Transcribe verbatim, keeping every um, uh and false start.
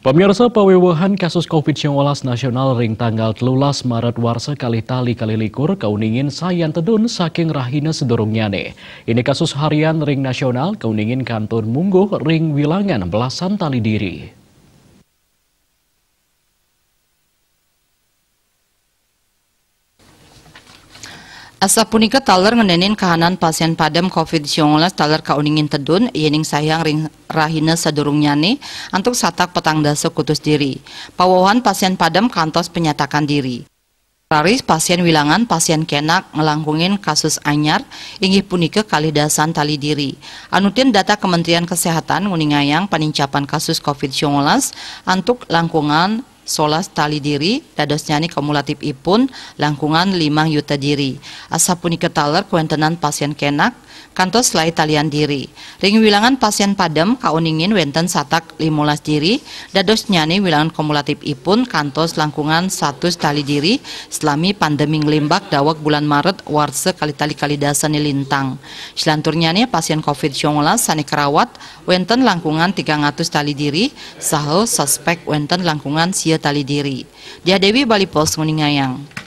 Pemirsa, pawewehan kasus covid sembilan belas nasional ring tanggal telulas Maret warsa kalih tali kalih likur kauningin sayan tedun saking rahina sedurungnyane. Ini kasus harian ring nasional kauningin kantun mungguh ring wilangan belasan tali diri. Asapunika taler ngenenin kahanan pasien padem covid sembilan belas taler kauningin tedun, yening sahyang ring rahina sadurungnyane, antuk satak petang dasa kutus diri. Pawewehan pasien padem kantos penyatakan diri. Raris pasien wilangan pasien kenak nglangkungin kasus anyar, inggih punika kalih dasan tali diri. Anutin data Kementerian Kesehatan nguningayang panincapan kasus covid sembilan belas antuk langkungan solas tali diri, dadosnyane kumulatifipun langkungan limang yuta diri. Asapunika taler kawentenan pasien kenak kantos lai talian diri. Ring wilangan pasien padem kauningin wenten satak limolas diri, dadosnyane wilangan kumulatifipun kantos langkungan satus tali diri salami pandemi nglimbak daweg bulan Maret warsa kalih tali kalih dasa lintang. Salanturnyane pasien covid sembilan belas sane karawat wenten langkungan tigang atus tali diri, saha suspek wenten langkungan sia tali diri. Diah Dewi, Bali Post, nguningayang.